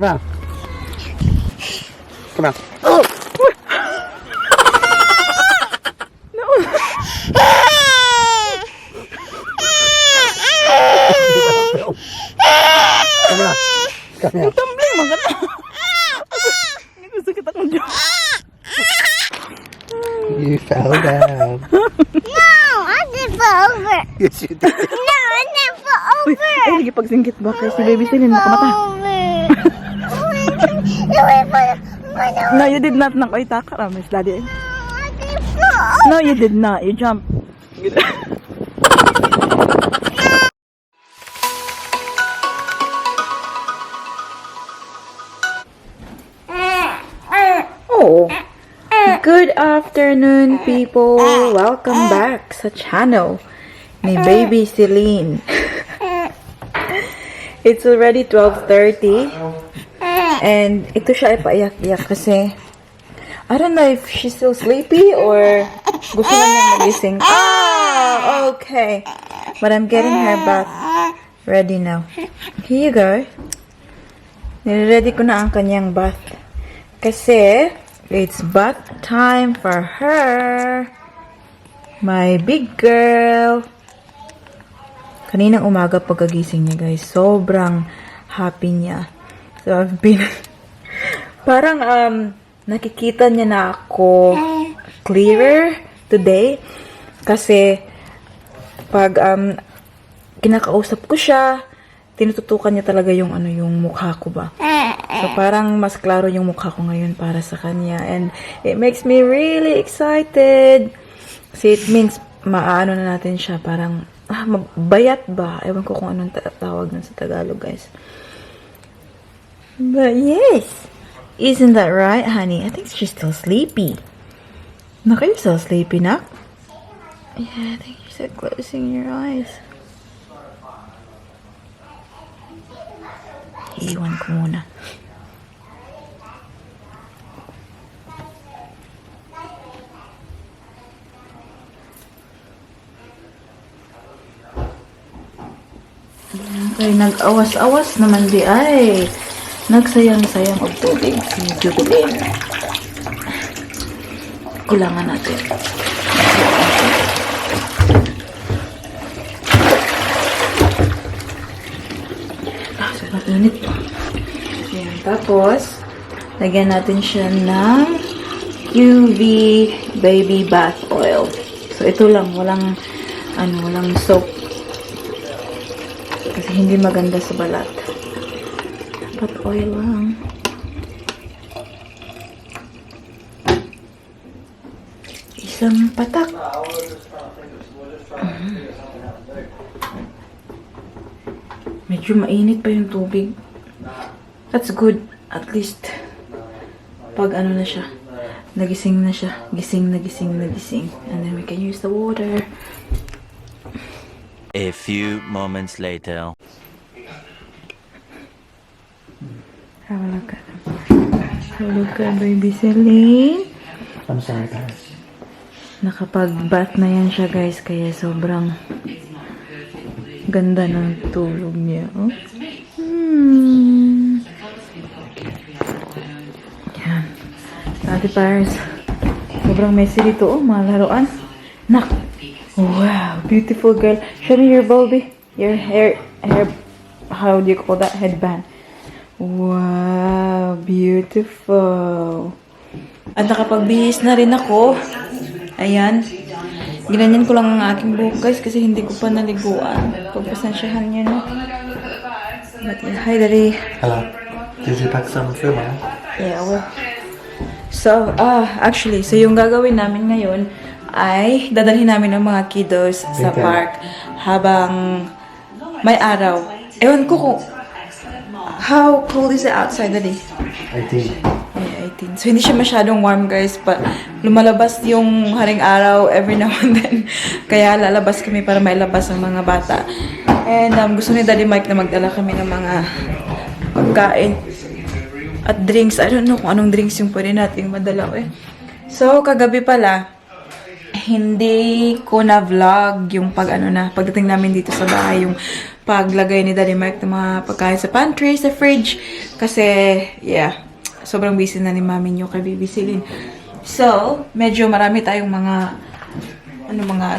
Come on. Come on. Oh! No. Come here. Come here. Tumbling, maganda. Hindi ko sakit akong dyan. You fell down. No, I didn't fall over. Yes, you did. No, I didn't fall over. Ay, sige pagsingkit ba? Kasi si baby Celine nakamata. No, you did not. Nang oita ka, Miss Daddy. No, you did not. You jumped. Oh. Good afternoon, people. Welcome back sa channel ni Baby Celine. It's already 12:30 and ito siya ay paiyak-iyak kasi I don't know if she's still sleepy or gusto na niyang magising. Ah, okay. But I'm getting her bath ready now. Here you go. Nire-ready ko na ang kanyang bath kasi it's bath time for her. My big girl. Kaninang umaga pagkagising niya, guys, sobrang happy niya. So, I've been parang, nakikita niya na ako clearer today. Kasi, pag, kinakausap ko siya, tinututukan niya talaga yung, yung mukha ko ba. So, parang mas klaro yung mukha ko ngayon para sa kanya. And, it makes me really excited. Kasi, it means, maano na natin siya, parang, bayat ba? Ewan ko kung anong tawag nun sa Tagalog, guys. But yes, isn't that right, honey? I think she's still sleepy. Naka, you're still sleepy, nak? Yeah, I think you're still closing your eyes. Iiwan ko muna. Okay, nag-awas-awas naman di ay. Nagsayang-sayang og tubig si Jovey. Kulangan natin. Sobrang init pa. Ayan, tapos, lagyan natin siya ng UV baby bath oil. So, ito lang. Walang soap. Kasi hindi maganda sa balat. Dapat oil lang. Isang patak. Medyo mainit pa yung tubig. That's good. At least, pag na siya, nagising na siya. Gising. And then we can use the water. A few moments later. Have a look at Baby Celine. I'm sorry, guys. Nakapag-bath na yan siya, guys. Kaya sobrang ganda ng tulog niya. Oh. Yan. Ate Paris. Sobrang messy dito. Oh, mga laruan. Nak! Wow, beautiful girl. Show me your Bobby. Your hair, how do you call that? Headband. Wow, beautiful. At nakapagbihis na rin ako. Ayan. Ginanyan ko lang ang aking buhok, guys, kasi hindi ko pa naliguan. Pagpasensyahan niyo, no? But yeah, hi, Daddy. Hello. Did you pack some food, Mom? Yeah, well. So, actually, so yung gagawin namin ngayon ay dadalhin namin ang mga kiddos sa park habang may araw. Ewan ko kung how cold is it outside, Daddy? 18. Yeah, 18. So, hindi siya masyadong warm, guys. But, lumalabas yung haring araw every now and then. Kaya, lalabas kami para mailabas ang mga bata. And, gusto ni Daddy Mike na magdala kami ng mga pagkain at drinks. I don't know kung anong drinks yung pwede natin madala, eh. So, kagabi pala, hindi ko na vlog yung pagdating namin dito sa bahay, yung paglagay ni Daddy Mike ng mga pagkain sa pantry, sa fridge. Kasi, yeah, sobrang busy na ni mami nyo kay bibisilin. So, medyo marami tayong mga,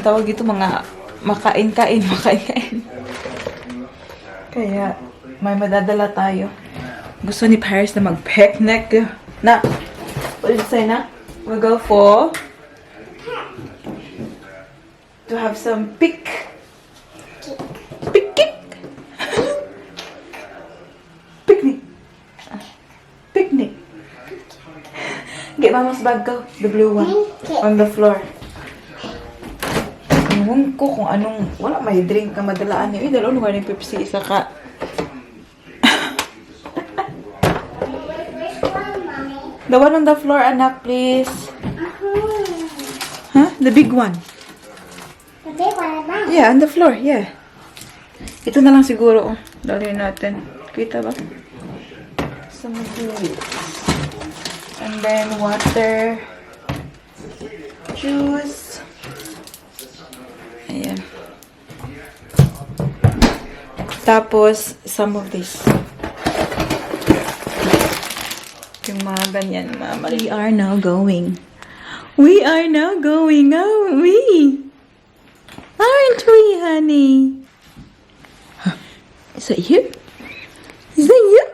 tawag dito, mga makain-kain. Kaya, may madadala tayo. Gusto ni Paris na mag-picnic. Na, what did you say na? We'll go for to have some picnic. Get Mama's bag, go. The blue one. On the floor. Ewan ko kung anong, wala may drink na madalaan niyo. Dalawa nga ng Pepsi, isa ka. The one on the floor, anak, please. Huh? The big one. The big one, mine. Yeah, on the floor, yeah. Ito na lang siguro. Dali natin. Kita ba? Some of these. And then water. Juice. Ayan. Tapos, some of this. Yung mga ganyan, mama. We are now going. We are now going, aren't we? Aren't we, honey? Huh. Is that you? Is that you?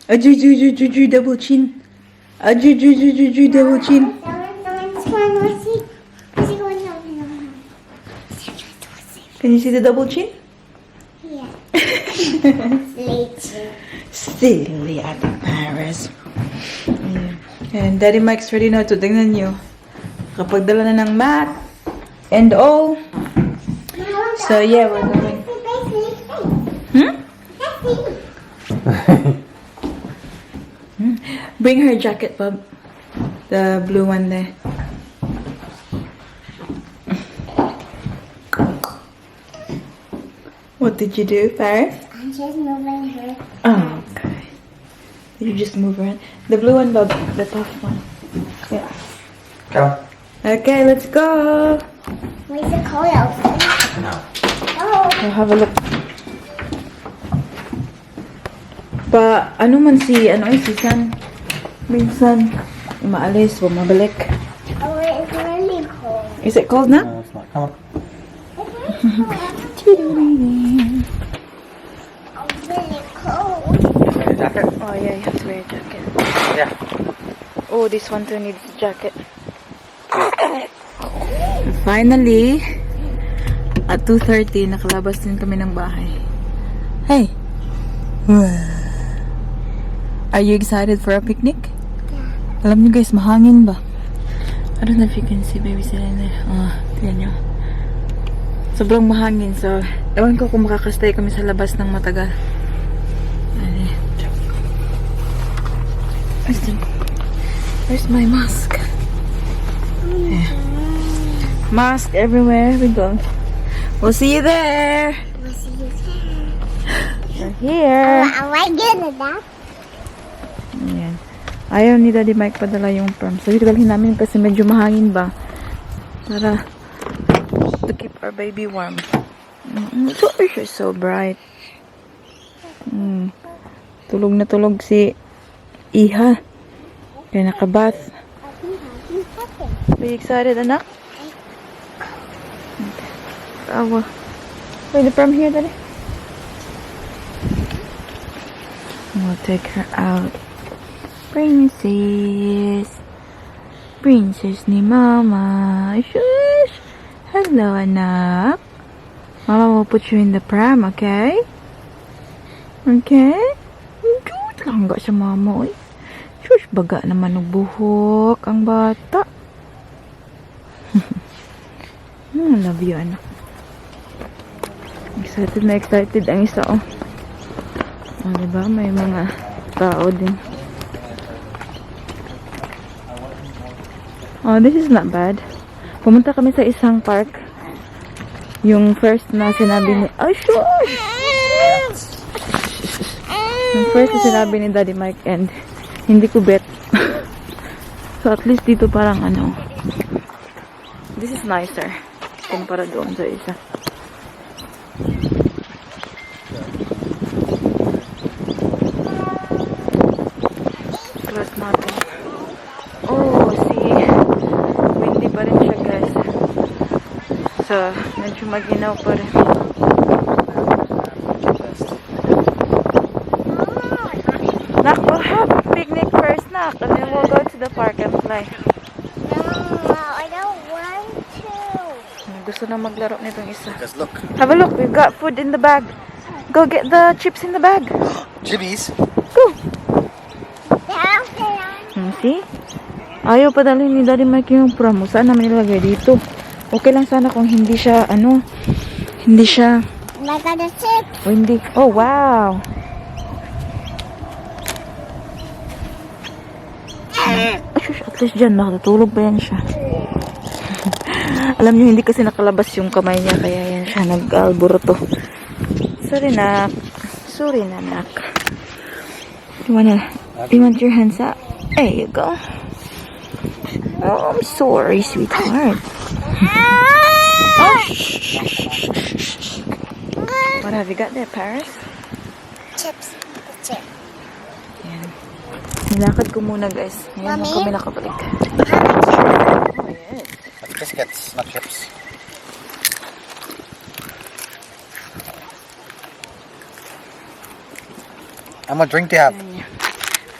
Double chin. Double chin. Can you see the double chin? Yeah. Silly at Paris. Ayan. And Daddy Mike's ready now to tingnan nyo. Kapag dala na ng mat and all. So yeah, we're going. Bring her jacket, Bob. The blue one there. What did you do, Paris? I'm just moving her. Oh, okay. You just move around. The blue one, Bob. The tough one. Yeah. Go. Okay, let's go. Where's the coat outfit? No. Oh. We'll have a look. Ano man si San? Minsan, umaalis, bumabalik. Oh, it's really cold. Is it cold na? No, it's not. Come on. It's really cold. Wear the jacket. Oh yeah, you have to wear a jacket. Yeah. Oh, this one too needs a jacket. Finally, at 2:30, nakalabas din kami ng bahay. Hey! Are you excited for a picnic? Yeah. Alam niyo guys, mahangin ba? I don't know if you can see, baby, sila na. Tignan niyo. Sobrang mahangin, so ewan ko kung makakastay kami sa labas ng matagal. Where's my mask? Yeah. Mask everywhere we go. We'll see you there. We'll see you there. We're here. Am I good at that? Ayan. Ayaw ni Daddy Mike padala yung perm. So, dalhin namin kasi medyo mahangin ba. Para to keep our baby warm. So, she's so bright. Tulog na tulog si Iha. Kaya nakabath. Are you excited, anak? Okay. Tawa. Wait, the perm here, Daddy. We'll take her out. Princess. Princess ni Mama. Shush. Hello, anak. Mama will put you in the pram, okay? Okay? Cute lang nga sa mama, oy. Shush, baga naman ng buhok ang bata. Love you, anak. Excited ang isa, oh. Oh, diba? May mga tao din. Oh, this is not bad. Pumunta kami sa isang park. Yung first na sinabi ni... Ay, shush! Yung first na sinabi ni Daddy Mike and hindi ko bet. So, at least dito parang ano... This is nicer. Kumpara doon sa isa. So, medyo maginaw pa rin. Nak, we'll have a picnic first, Nak. And then we'll go to the park and play. No, I don't want to. Gusto na maglaro nitong isa. Just look. Have a look. We've got food in the bag. Go get the chips in the bag. Jimmies. Go. Down. See? Ayaw padalhin ni Daddy Mike yung promo. Saan naman nilagay dito? Okay lang sana kung hindi siya, hindi siya. Like the chips. O hindi. Oh, wow. At least dyan, nakatulog pa yan siya. Alam niyo, hindi kasi nakalabas yung kamay niya, kaya yan siya nag-alboroto. Sorry, Nak. Sorry, Nak. You want your hands up? There you go. Oh, I'm sorry, sweetheart. Oh, shh. What have you got there, Paris? Chips. The chip. Yan. Nilakad ko muna, guys. Ngayon lang kami nakabalik. Yes. Biscuits, not chips. How much drink do you have?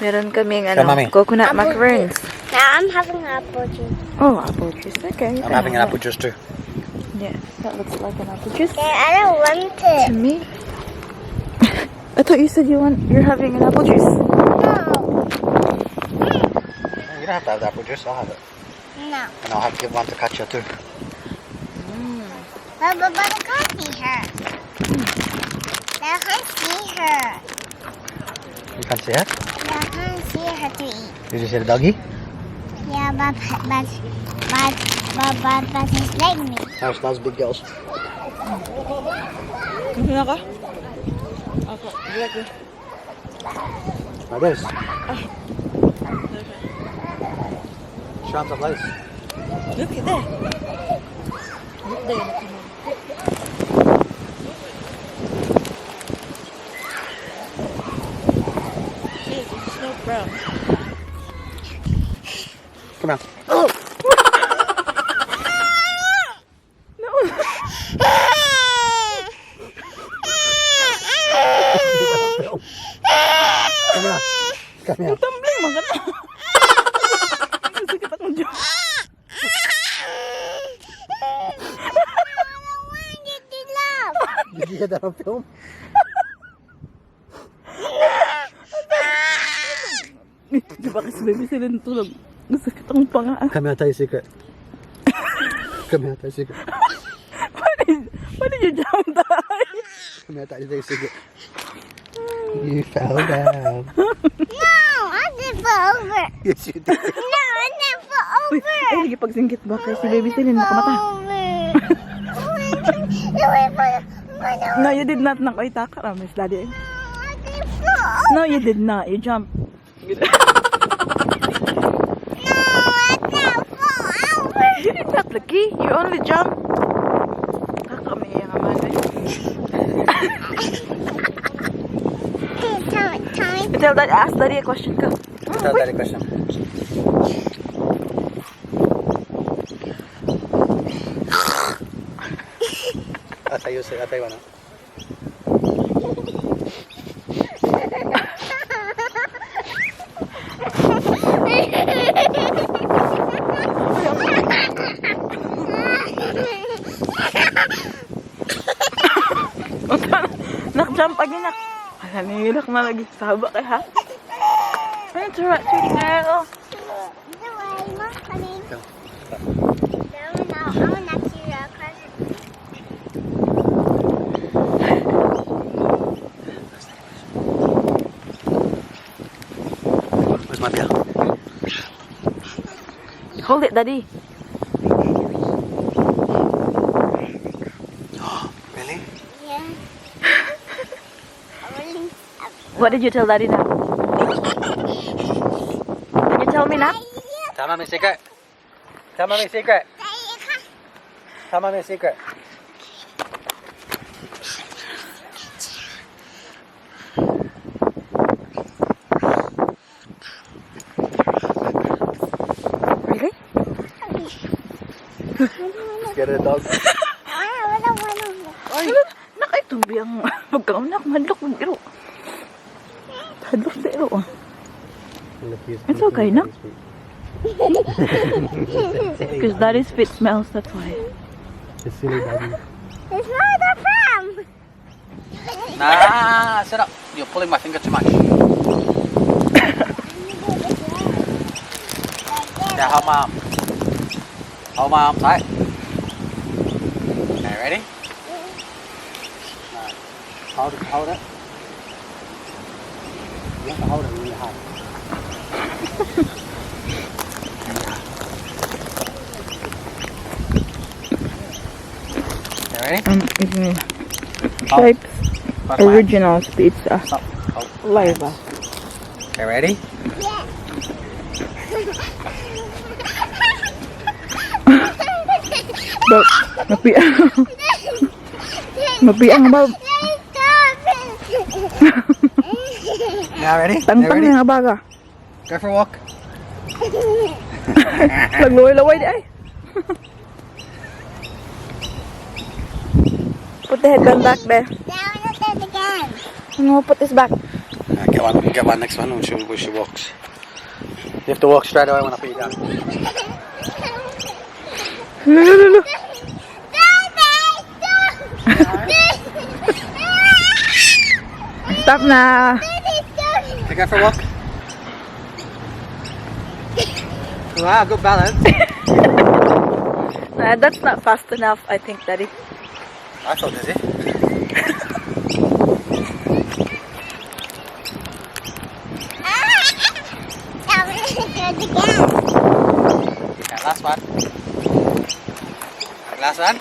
Meron kaming Mami. coconut macaroons. Now I'm having apple juice. Oh, apple juice. Okay. I'm having an apple juice too. Yeah, that looks like an apple juice. Yeah, I don't want To it. me? I thought you said you're having an apple juice. No. You don't have to have the apple juice, I'll have it. No. And I'll have to give one to Katya too. But I can't see her. I can't see her. You can't see it? I can't see her to eat. Did you see the doggy? Yeah, but he's like me. How's big girls? Gusto na ka? Ako. Like this. Show the place. Look at that. Look there. It's so brown. Come here. Oh! No. Come here. Come here. Tumbling, maganda. Sakit akong dyan. Did you get that on film? Di ba kasi baby sila natulog? Sakit ang panga. Come here, I'll tell you a secret. Come here, I'll tell you a secret. Why did you jump die? Come here, I'll tell you a secret. You fell down. No, I didn't fall over. Yes, you did. No, I didn't fall Uy, over. ay, nagipagsingkit ba kasi baby sila nakamata? No, you did not. Nakoy taka. Miss Daddy. No, you did not. You jumped. It's not lucky. You only jump. Kakamaya nga man. Tell Daddy, ask Daddy a question. Go. Tell Daddy a question. I'll tell you one. Nak-jump again, nak. Nilak na lagi. Saba kay ha? It's alright, sweetie girl. Where's my beer? Hold it, Daddy. Really? Yeah. What did you tell Daddy now? Did you tell me now? Tell Mommy a secret. Tell Mommy a secret. Tell Mommy a secret. Really? Scared of the dog? magkaunak, madlok, mag-iro. Hadlok sa iro. It's okay, no? Because daddy's feet smells, that's why. It's silly daddy. It's not a pram. Nah, sit up. You're pulling my finger too much. Yeah, hold my arm. Hold my arm tight. Okay, ready? Hold it, hold it. You have to hold it really hard. Okay, ready? Stripes Originals Pizza. Stop. Hold. Live. Okay, ready? But, mapiang ba? Yeah, ready? You Tangtang ready? nga baga. Go for a walk. Nagluway-laway di ay. Put the headband back there. Now look at it again. No, put this back. Get one next one when she walks. You have to walk straight away when I put you down. Lulu. Stop na. Okay, go for a walk. Wow, good balance. That's not fast enough, I think, Daddy. I thought dizzy. Now look at it again. Okay, last one. Last one.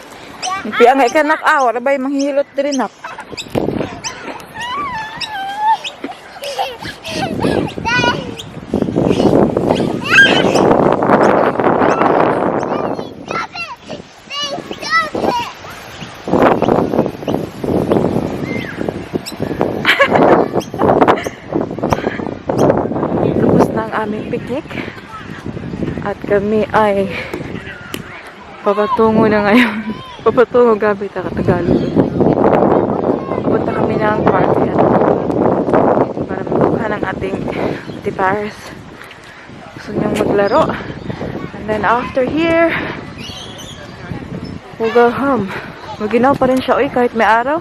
Piang ay kanak wala bay manghilot diri nak. Tapos na ang aming picnic at kami ay papatungo na ngayon. Papatungo gabi Tagalog. Pupunta kami ng park para makuha ng ating Paris. Gusto niyang maglaro. And then after here, we'll go home. Maginaw pa rin siya, kahit may araw.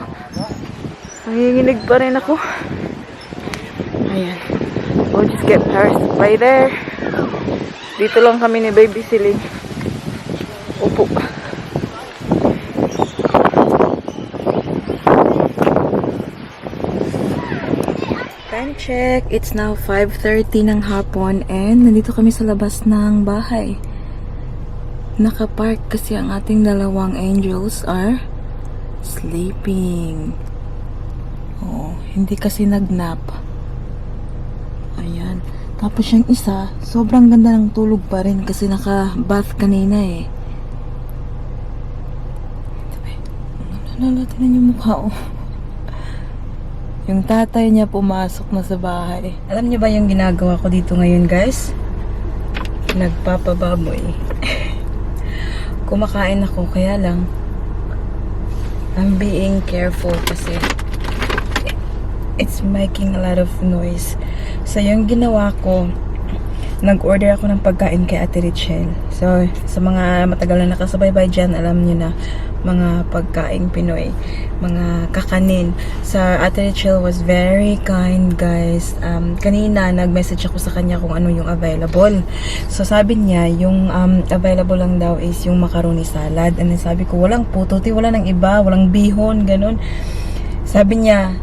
Nanginginig pa rin ako. Ayan. We'll just get Paris by there. Dito lang kami ni Baby Siling. Upo. Time check. It's now 5:30 ng hapon and nandito kami sa labas ng bahay. Nakapark kasi ang ating dalawang angels are sleeping. Oh, hindi kasi nagnap. Ayan. Tapos yung isa, sobrang ganda ng tulog pa rin kasi naka-bath kanina eh. Tingnan yung mukha oh. Yung tatay niya pumasok na sa bahay. Alam niyo ba yung ginagawa ko dito ngayon, guys? Nagpapababoy. Kumakain ako, kaya lang I'm being careful kasi it's making a lot of noise. So, yung ginawa ko, nag-order ako ng pagkain kay Ate Richelle. So, sa mga matagal na nakasubaybay dyan, alam nyo na, mga pagkain Pinoy, mga kakanin. Sa Ate Richelle was very kind, guys. Kanina, nag-message ako sa kanya kung ano yung available. So, sabi niya, yung available lang daw is yung macaroni salad. And then sabi ko, walang puto, wala nang iba, walang bihon, ganun. Sabi niya,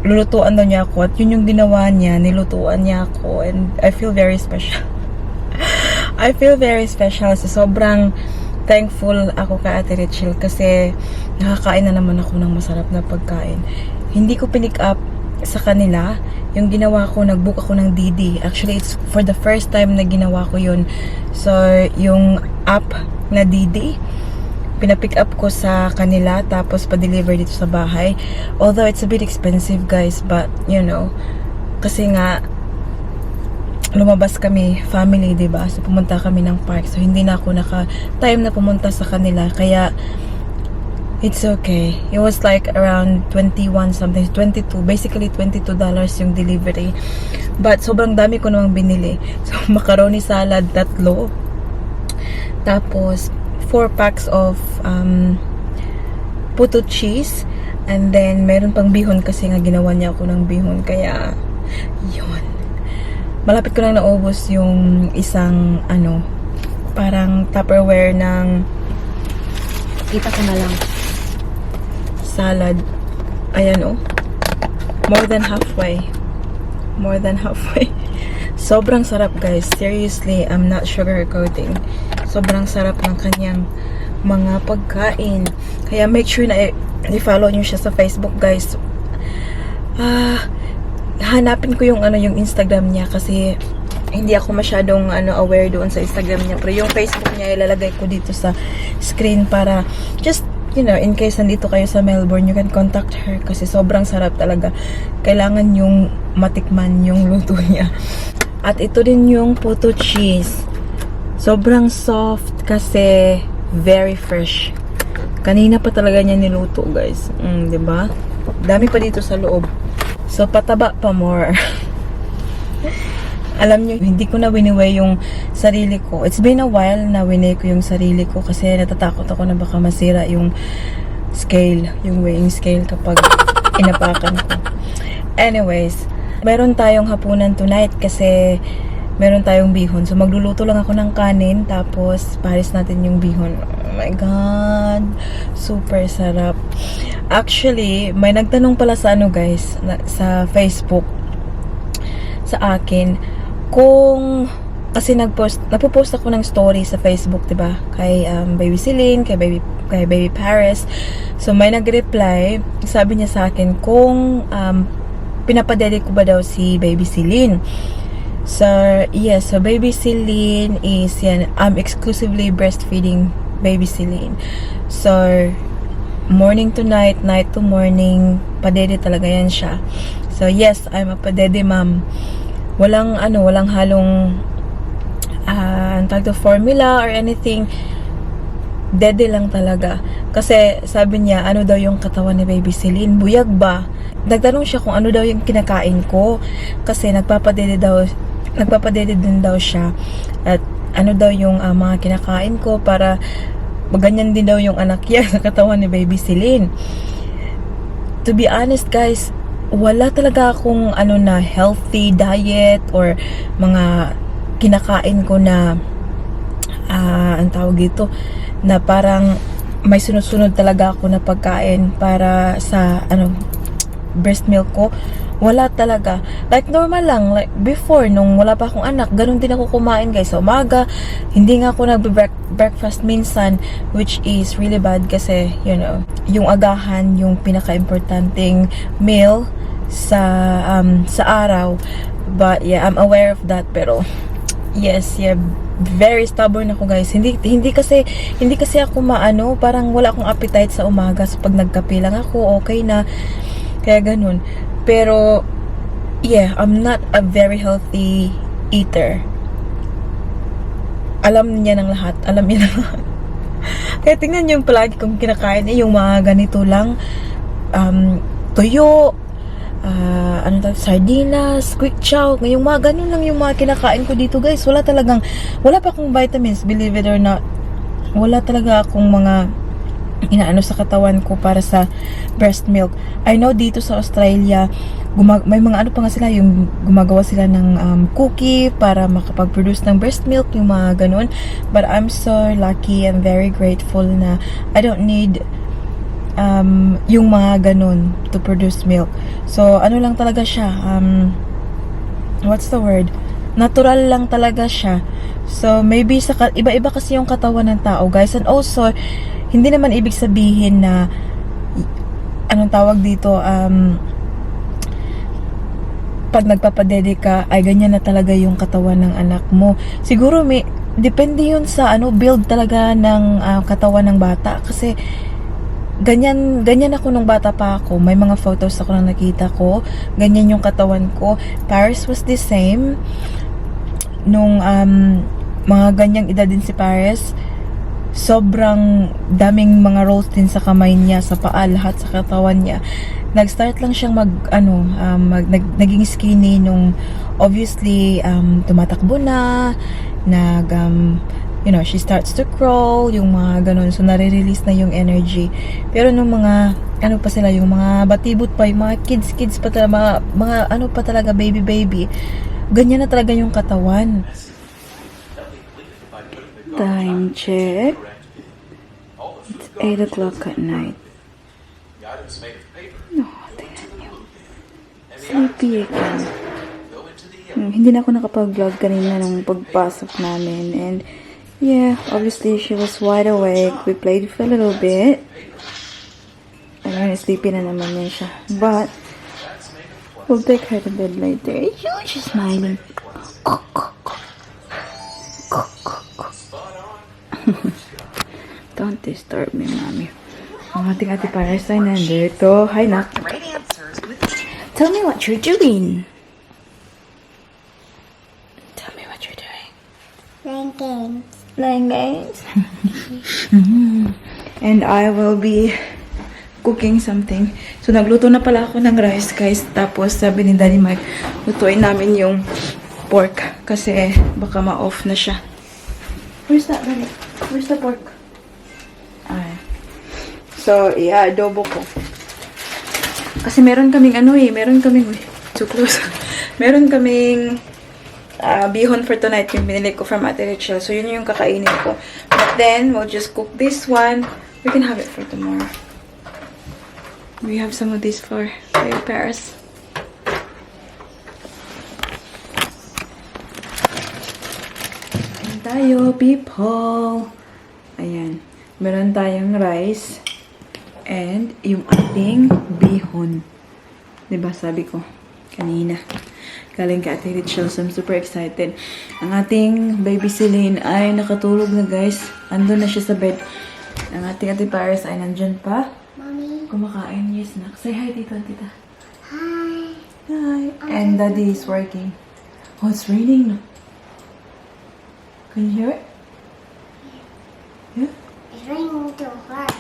lulutuan daw niya ako at yun yung ginawa niya, nilutuan niya ako and I feel very special. I feel very special. So, sobrang thankful ako kay Ate Richelle kasi nakakain na naman ako ng masarap na pagkain. Hindi ko pinick up sa kanila. Yung ginawa ko, nag-book ako ng DD. Actually, it's for the first time na ginawa ko yun. So, yung app na DD, pinapick up ko sa kanila tapos pa-deliver dito sa bahay. Although it's a bit expensive, guys, but you know, kasi nga lumabas kami family, 'di ba? So pumunta kami ng park. So hindi na ako naka-time na pumunta sa kanila kaya It's okay. It was like around 21 something, 22. Basically, $22 yung delivery. But sobrang dami ko namang binili. So, macaroni salad, 3. Tapos, 4 packs of puto cheese. And then, meron pang bihon kasi nga ginawa niya ako ng bihon. Kaya, yun. Malapit ko lang naubos yung isang, parang Tupperware ng, kita ko na lang, salad. Ayan, oh. More than halfway. Sobrang sarap, guys. Seriously, I'm not sugarcoating. Sobrang sarap ng kanyang mga pagkain. Kaya make sure na i-follow nyo siya sa Facebook, guys. Hanapin ko yung yung Instagram niya kasi hindi ako masyadong aware doon sa Instagram niya. Pero yung Facebook niya ilalagay ko dito sa screen para just in case nandito kayo sa Melbourne, you can contact her kasi sobrang sarap talaga. Kailangan yung matikman yung luto niya. At ito din yung puto cheese. Sobrang soft kasi very fresh. Kanina pa talaga niya niluto, guys. 'Di ba? Dami pa dito sa loob. So pataba pa more. Alam nyo, hindi ko na winiweigh yung sarili ko. It's been a while na wineigh ko yung sarili ko kasi natatakot ako na baka masira yung scale, yung weighing scale kapag inapakan ko. Anyways, meron tayong hapunan tonight kasi meron tayong bihon. So magluluto lang ako ng kanin tapos pares natin yung bihon. Oh my God! Super sarap. Actually, may nagtanong pala sa guys, sa Facebook sa akin kung kasi nagpo-post ako ng story sa Facebook, 'di ba? Kay Baby Celine, kay Baby Paris. So may nag-reply, sabi niya sa akin kung pinapadede ko ba daw si Baby Celine. So, yes, so Baby Celine is I'm exclusively breastfeeding Baby Celine. So, morning to night, night to morning, padede talaga yan siya. So, yes, I'm a padede mom. Walang halong formula or anything. Dede lang talaga. Kasi sabi niya, ano daw yung katawan ni Baby Celine? Buyag ba? Nagtanong siya kung ano daw yung kinakain ko. Kasi nagpapadede din daw siya. At ano daw yung mga kinakain ko para ganyan din daw yung anak niya sa katawan ni Baby Celine. To be honest, guys, wala talaga akong na healthy diet or mga kinakain ko na ang tawag dito na parang may sunod-sunod talaga ako na pagkain para sa breast milk ko. Wala talaga. Like normal lang, like before nung wala pa akong anak, ganun din ako kumain, guys. Sa umaga, hindi nga ako nagbe-breakfast minsan, which is really bad kasi yung agahan yung pinaka-importanting meal sa araw. But yeah, I'm aware of that, pero yes, very stubborn ako, guys. Hindi kasi ako parang wala akong appetite sa umaga. So pag nagkape lang ako, okay na. Kaya ganun. Pero yeah, I'm not a very healthy eater. Alam niya ng lahat. Kaya tingnan niyo yung palagi kong kinakain yung mga ganito lang. Tuyo, sardinas, quick chow. Ngayong mga ganun lang yung mga kinakain ko dito, guys. Wala pa akong vitamins, believe it or not. Wala talaga akong mga inaano sa katawan ko para sa breast milk. I know dito sa Australia, may mga pa nga sila, yung gumagawa sila ng cookie para makapag-produce ng breast milk, yung mga ganun. But I'm so lucky and very grateful na I don't need yung mga ganun to produce milk. So, lang talaga siya, what's the word? Natural lang talaga siya. So, maybe iba-iba kasi yung katawan ng tao, guys. And also, hindi naman ibig sabihin na tawag dito, pag nagpapadede ka, ay ganyan na talaga yung katawan ng anak mo. Siguro depende yun sa build talaga ng katawan ng bata. Kasi ganyan ako nung bata pa ako. May mga photos ako na nakita ko. Ganyan yung katawan ko. Paris was the same. Nung mga ganyang edad din si Paris. sobrang daming mga rolls din sa kamay niya, sa paa, lahat sa katawan niya. Nag-start lang siyang naging skinny nung obviously tumatakbo na, she starts to crawl, yung mga ganun. So, nare-release na yung energy. Pero nung mga, pa sila, yung mga batibot pa, yung mga kids pa talaga, mga pa talaga, baby, ganyan na talaga yung katawan. Time check. It's 8 o'clock at night. No, tingnan nyo. Sleepy again. Hindi na ako nakapag-vlog kanina nung pagpasok namin. And, yeah, obviously, she was wide awake. We played for a little bit. Ayun, sleepy na naman yan siya. But, we'll take her to bed later. She's smiling. Don't disturb me, mommy. Ang ating Ate Paris ay nandito. Hi, Nak. Tell me what you're doing. Tell me what you're doing. Playing games. Playing games? And I will be cooking something. So, nagluto na pala ako ng rice, guys. Tapos, sabi ni Daddy Mike, lutuin namin yung pork. Kasi, baka ma-off na siya. Where's that, Daddy? Where's the pork? So, adobo ko. Kasi meron kaming too close. Meron kaming bihon for tonight, yung binili ko from Ate Rachel. So, yun yung kakainin ko. But then, we'll just cook this one. We can have it for tomorrow. We have some of this for your Paris. Ayan tayo, people. Ayan. Meron tayong rice. And yung ating bihon. Diba, sabi ko kanina. Galing ka Ate Rachel, so I'm super excited. Ang ating baby Celine ay nakatulog na, guys. Andun na siya sa bed. Ang ating Ate Paris ay nandyan pa. Mommy. Kumakain niya snack. Say hi, Tito and Tita. Hi. Hi. And Daddy is working. Oh, it's raining. Can you hear it? Yeah? It's raining too hard.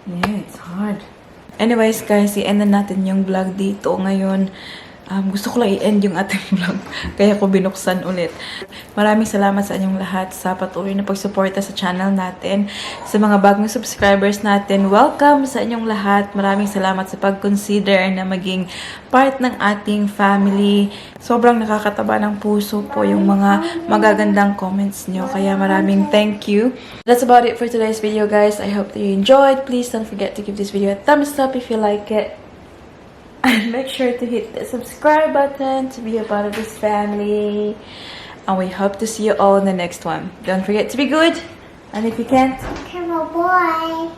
Yeah, it's hard. Anyways, guys, i-end na natin yung vlog dito ngayon. Gusto ko lang i-end yung ating vlog. Kaya ko binuksan ulit. Maraming salamat sa inyong lahat sa patuloy na pagsuporta sa channel natin. Sa mga bagong subscribers natin, welcome sa inyong lahat. Maraming salamat sa pag-consider na maging part ng ating family. Sobrang nakakataba ng puso po yung mga magagandang comments nyo. Kaya maraming thank you. That's about it for today's video, guys. I hope that you enjoyed. Please don't forget to give this video a thumbs up if you like it. And make sure to hit the subscribe button to be a part of this family. And we hope to see you all in the next one. Don't forget to be good. And if you can't, Come on, boy.